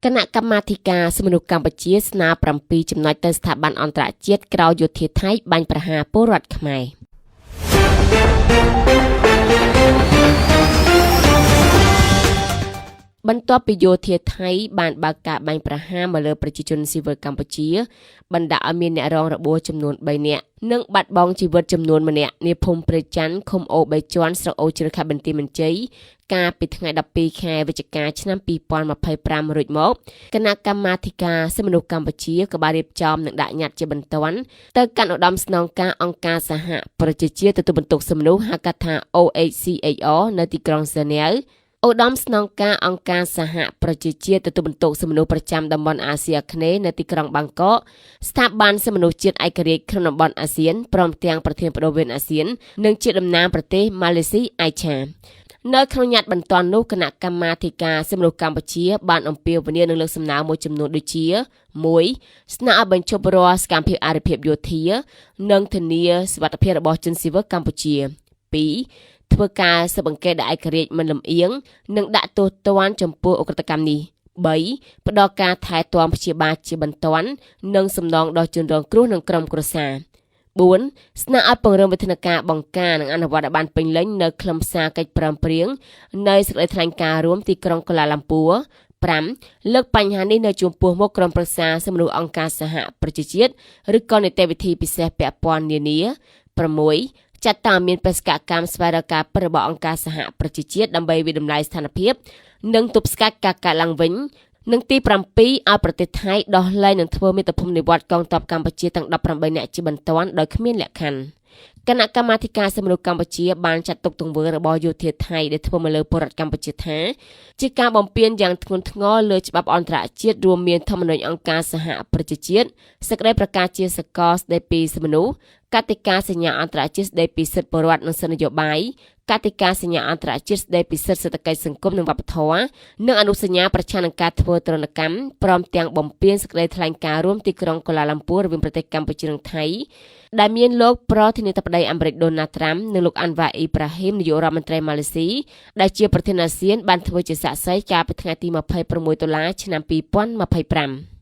គណៈកម្មាធិការសិទ្ធិមនុស្សកម្ពុជាស្នើ7ចំណុចទៅស្ថាប័នអន្តរជាតិក្រោយយោធាថៃបាញ់ប្រហារពលរដ្ឋខ្មែរ។ បន្ទាប់ពីយោធាថៃបានបើកការបាញ់ប្រហារមកលើប្រជាជនស៊ីវិលកម្ពុជា បណ្ដាលឲ្យមានអ្នករងរបួសចំនួន3នាក់ និងបាត់បង់ជីវិតចំនួន1នាក់នាភូមិព្រៃច័ន្ទ ឃុំអូរបីជាន់ ស្រុកអូរជ្រៅ ខេត្តបន្ទាយមានជ័យ កាលពីថ្ងៃ12ខែវិច្ឆិកាឆ្នាំ2025រួចមក គណៈកម្មាធិការសិទ្ធិមនុស្សកម្ពុជាក៏បានរៀបចំនិងដាក់ញត្តិជាបន្ទាន់ទៅកាន់ឧត្តមស្នងការអង្គការសហប្រជាជាតិទទួលបន្ទុកសិទ្ធិមនុស្សហៅកាត់ថា OHCHR នៅទីក្រុងហ្សឺណែវ ឧត្តមស្នងការអង្គការសហប្រជាជាតិទទួលបន្ទុកសិទ្ធិមនុស្សប្រចាំតំបន់អាស៊ីអាគ្នេយ៍នៅទីក្រុងបាងកក ស្ថាប័នសិទ្ធិមនុស្សជាតិឯករាជ្យក្នុងតំបន់អាស៊ាន ព្រមទាំងប្រធានប្ដូរវេនអាស៊ាន និងជាតំណាងប្រទេសម៉ាឡេស៊ីអាយឆា។ នៅក្នុងញត្តិបន្ទាន់នោះ គណៈកម្មាធិការសិទ្ធិមនុស្សកម្ពុជាបានអំពាវនាវនិងលើកសំណើមួយចំនួនដូចជា1ស្នើឲ្យបញ្ឈប់រាល់សកម្មភាពអរិភាពយោធា និងធានាសុវត្ថិភាពរបស់ជនស៊ីវិលកម្ពុជា2ធ្វើការស៊ើបអង្កេតដោយឯករាជ្យមិនលំអៀង និងដាក់ទោសទណ្ឌចំពោះឧក្រិដ្ឋកម្មនេះ3ផ្ដល់ការថែទាំព្យាបាលជាបន្ទាន់ និងសំណងដល់ជនរងគ្រោះនិងក្រុមគ្រួសារ4ស្នើឲ្យពង្រឹងវិធានការបង្ការនិងអនុវត្តឲ្យបានពេញលេញនៅខ្លឹមសារកិច្ចព្រមព្រៀងនៃសេចក្តីថ្លែងការណ៍រួមទីក្រុងកូឡាឡាំពួរ5លើកបញ្ហានេះនៅចំពោះមុខក្រុមប្រឹក្សាសិទ្ធិមនុស្សអង្គការសហប្រជាជាតិ ឬក៏នីតិវិធីពិសេសពាក់ព័ន្ធនានា6ចាត់តាំងមានបេសកកម្មស្វែងរកការពិតរបស់អង្គការសហប្រជាជាតិដើម្បីវិតម្លៃស្ថានភាព និងទប់ស្កាត់ការកើតឡើងវិញ និងទី7ឲ្យប្រទេសថៃដោះលែងនិងធ្វើមាតុភូមិនិវត្តន៍កងទ័ពកម្ពុជាទាំង18នាក់ជាបន្ទាន់ដោយគ្មានលក្ខខណ្ឌ។ គណៈកម្មាធិការសិទ្ធិមនុស្សកម្ពុជាបានចាត់ទុកទង្វើរបស់យោធាថៃដែលធ្វើមកលើពលរដ្ឋកម្ពុជាថា ជាការបំពានយ៉ាងធ្ងន់ធ្ងរលើច្បាប់អន្តរជាតិ រួមមានធម្មនុញ្ញអង្គការសហប្រជាជាតិ សេចក្តីប្រកាសជាសកលស្តីពីសិទ្ធិមនុស្ស កតិកាសញ្ញាអន្តរជាតិស្តីពីសិទ្ធិពលរដ្ឋនិងសិទ្ធិនយោបាយ កតិកាសញ្ញាអន្តរជាតិស្តីពីសិទ្ធិសេដ្ឋកិច្ចសង្គមនិងវប្បធម៌ និងអនុសញ្ញាប្រឆាំងនឹងការធ្វើទរណកម្ម ព្រមទាំងបំពានសេចក្តីថ្លែងការណ៍រួមទីក្រុងកូឡាឡាំពួររវាងប្រទេសកម្ពុជានិងថៃ ដែលមានលោកប្រធានាធិបតីអាមេរិកដូណាល់ត្រាំ និងលោកអាន់វ៉ាអ៊ីប្រាហ៊ីម នាយករដ្ឋមន្ត្រីម៉ាឡេស៊ីដែលជាប្រធានអាស៊ាន បានធ្វើជាសាក្សីកាលពីថ្ងៃទី26តុលាឆ្នាំ2025។